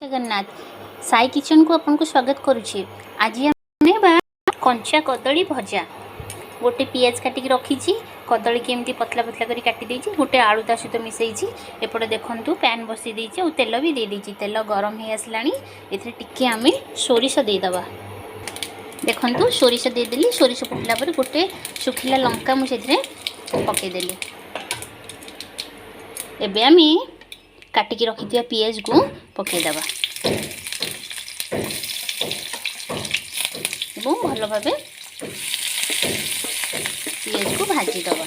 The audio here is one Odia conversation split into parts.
ଜଗନ୍ନାଥ, ସାଇ କିଚେନକୁ ଆପଣଙ୍କୁ ସ୍ୱାଗତ କରୁଛି। ଆଜି ଆମେ ବନେଇବା କଞ୍ଚା କଦଳୀ ଭଜା। ଗୋଟେ ପିଆଜ କାଟିକି ରଖିଛି, କଦଳୀକି ଏମିତି ପତଲା ପତଲା କରି କାଟି ଦେଇଛି, ଗୋଟେ ଆଳୁ ତା ସହିତ ମିଶାଇଛି। ଏପଟେ ଦେଖନ୍ତୁ, ପ୍ୟାନ୍ ବସେଇ ଦେଇଛି ଆଉ ତେଲ ବି ଦେଇ ଦେଇଛି। ତେଲ ଗରମ ହେଇ ଆସିଲାଣି। ଏଥିରେ ଟିକେ ଆମେ ସୋରିଷ ଦେଇଦେବା। ଦେଖନ୍ତୁ, ସୋରିଷ ଦେଇଦେଲି। ସୋରିଷ ଫୁଟିଲା ପରେ ଗୋଟେ ଶୁଖିଲା ଲଙ୍କା ମୁଁ ସେଥିରେ ପକାଇଦେଲି। ଏବେ ଆମେ କାଟିକି ରଖିଥିବା ପିଆଜକୁ ପକାଇଦେବା ଏବଂ ଭଲ ଭାବେ ପିଆଜକୁ ଭାଜିଦେବା।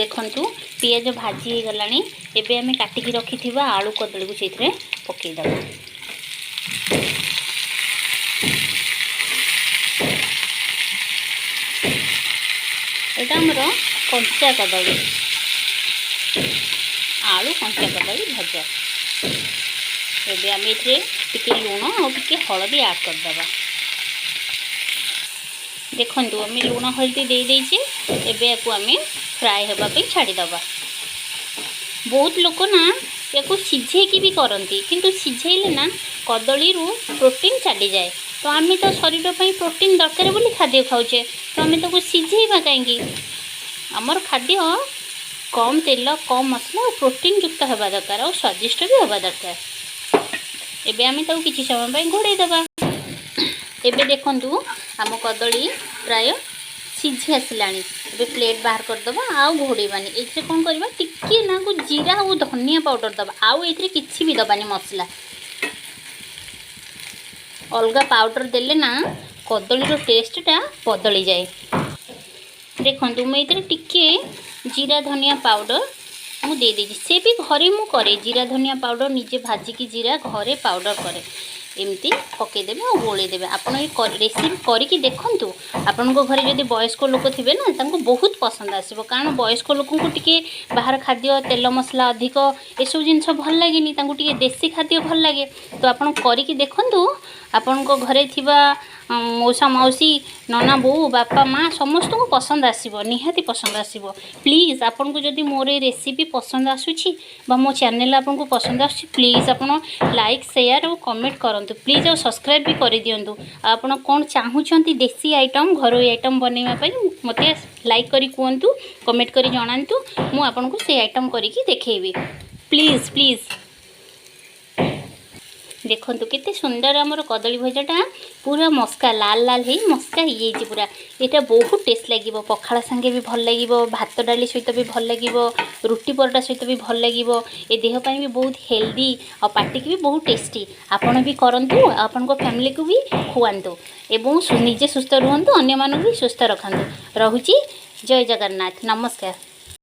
ଦେଖନ୍ତୁ, ପିଆଜ ଭାଜି ହେଇଗଲାଣି। ଏବେ ଆମେ କାଟିକି ରଖିଥିବା ଆଳୁ କଦଳୀକୁ ସେଇଥିରେ ପକାଇଦେବା। ଏଇଟା ଆମର କଞ୍ଚା କଦଳୀ ଆଳୁ, କଞ୍ଚା କଦଳୀ ଭଜା। ଏବେ ଆମେ ଏଥିରେ ଟିକେ ଲୁଣ ଆଉ ଟିକେ ହଳଦୀ ଆଡ଼୍ କରିଦେବା। ଦେଖନ୍ତୁ, ଆମେ ଲୁଣ ହଳଦୀ ଦେଇ ଦେଇଛେ। ଏବେ ୟାକୁ ଆମେ ଫ୍ରାଏ ହେବା ପାଇଁ ଛାଡ଼ିଦେବା। ବହୁତ ଲୋକ ନା ୟାକୁ ସିଝେଇକି ବି କରନ୍ତି, କିନ୍ତୁ ସିଝେଇଲେ ନା କଦଳୀରୁ ପ୍ରୋଟିନ୍ ଚାଲିଯାଏ। ତ ଆମେ ତ ଶରୀର ପାଇଁ ପ୍ରୋଟିନ୍ ଦରକାର ବୋଲି ଖାଦ୍ୟ ଖାଉଛେ, ତ ଆମେ ତାକୁ ସିଝେଇବା କାହିଁକି? ଆମର ଖାଦ୍ୟ କମ୍ ତେଲ, କମ୍ ମସଲା ଆଉ ପ୍ରୋଟିନ୍ ଯୁକ୍ତ ହେବା ଦରକାର ଆଉ ସ୍ୱାଦିଷ୍ଟ ବି ହେବା ଦରକାର। ଏବେ ଆମେ ତାକୁ କିଛି ସମୟ ପାଇଁ ଘୋଡ଼େଇ ଦେବା। ଏବେ ଦେଖନ୍ତୁ, ଆମ କଦଳୀ ପ୍ରାୟ ସିଝି ଆସିଲାଣି। ଏବେ ପ୍ଲେଟ୍ ବାହାର କରିଦେବା ଆଉ ଘୋଡ଼େଇବାନି। ଏଥିରେ କ'ଣ କରିବା? ଟିକିଏ ନାକୁ ଜିରା ଆଉ ଧନିଆ ପାଉଡ଼ର ଦେବା ଆଉ ଏଥିରେ କିଛି ବି ଦେବାନି ମସଲା। ଅଲଗା ପାଉଡ଼ର ଦେଲେ ନା କଦଳୀର ଟେଷ୍ଟଟା ବଦଳିଯାଏ। ଦେଖନ୍ତୁ, ମୁଁ ଏଥିରେ ଟିକିଏ ଜିରା ଧନିଆ ପାଉଡ଼ର ମୁଁ ଦେଇଦେଇଛି। ସେ ବି ଘରେ ମୁଁ କରେ, ଜିରା ଧନିଆ ପାଉଡ଼ର ନିଜେ ଭାଜିକି ଜିରା ଘରେ ପାଉଡ଼ର କରେ। ଏମିତି ପକାଇଦେବେ ଆଉ ଗୋଳେଇ ଦେବେ। ଆପଣ ଏ ରେସିପି କରିକି ଦେଖନ୍ତୁ। ଆପଣଙ୍କ ଘରେ ଯଦି ବୟସ୍କ ଲୋକ ଥିବେ ନା, ତାଙ୍କୁ ବହୁତ ପସନ୍ଦ ଆସିବ। କାରଣ ବୟସ୍କ ଲୋକଙ୍କୁ ଟିକେ ବାହାର ଖାଦ୍ୟ, ତେଲ ମସଲା ଅଧିକ ଏସବୁ ଜିନିଷ ଭଲ ଲାଗେନି। ତାଙ୍କୁ ଟିକେ ଦେଶୀ ଖାଦ୍ୟ ଭଲ ଲାଗେ। ତ ଆପଣ କରିକି ଦେଖନ୍ତୁ। ଆପଣଙ୍କ ଘରେ ଥିବା ମଉସା, ମାଉସୀ, ନନା, ବୋଉ, ବାପା, ମା ସମସ୍ତଙ୍କୁ ପସନ୍ଦ ଆସିବ, ନିହାତି ପସନ୍ଦ ଆସିବ। ପ୍ଲିଜ୍, ଆପଣଙ୍କୁ ଯଦି ମୋର ଏ ରେସିପି ପସନ୍ଦ ଆସୁଛି ବା ମୋ ଚ୍ୟାନେଲ୍ ଆପଣଙ୍କୁ ପସନ୍ଦ ଆସୁଛି, ପ୍ଲିଜ୍ ଆପଣ ଲାଇକ୍, ସେୟାର ଆଉ କମେଣ୍ଟ କରନ୍ତୁ ପ୍ଲିଜ୍, ଆଉ ସବସ୍କ୍ରାଇବ୍ ବି କରିଦିଅନ୍ତୁ। ଆଉ ଆପଣ କ'ଣ ଚାହୁଁଛନ୍ତି ଦେଶୀ ଆଇଟମ୍, ଘରୋଇ ଆଇଟମ୍ ବନେଇବା ପାଇଁ, ମୋତେ ଲାଇକ୍ କରି କୁହନ୍ତୁ, କମେଣ୍ଟ କରି ଜଣାନ୍ତୁ। ମୁଁ ଆପଣଙ୍କୁ ସେଇ ଆଇଟମ୍ କରିକି ଦେଖେଇବି। Please, please. ଦେଖନ୍ତୁ, କେତେ ସୁନ୍ଦର ଆମର କଦଳୀ ଭଜାଟା ପୁରା ମସ୍କା ଲାଲ ଲାଲ ହେଇ ମସ୍କା ହେଇଯାଇଛି ପୁରା। ଏଇଟା ବହୁତ ଟେଷ୍ଟ ଲାଗିବ। ପଖାଳ ସାଙ୍ଗେ ବି ଭଲ ଲାଗିବ, ଭାତ ଡାଲି ସହିତ ବି ଭଲ ଲାଗିବ, ରୁଟି ପରଟା ସହିତ ବି ଭଲ ଲାଗିବ। ଏ ଦେହ ପାଇଁ ବି ବହୁତ ହେଲ୍ଦି ଆଉ ପାଟିକି ବି ବହୁତ ଟେଷ୍ଟି। ଆପଣ ବି କରନ୍ତୁ ଆଉ ଆପଣଙ୍କ ଫ୍ୟାମିଲିକୁ ବି ଖୁଆନ୍ତୁ ଏବଂ ନିଜେ ସୁସ୍ଥ ରୁହନ୍ତୁ, ଅନ୍ୟମାନଙ୍କୁ ବି ସୁସ୍ଥ ରଖନ୍ତୁ। ରହୁଛି, ଜୟ ଜଗନ୍ନାଥ, ନମସ୍କାର।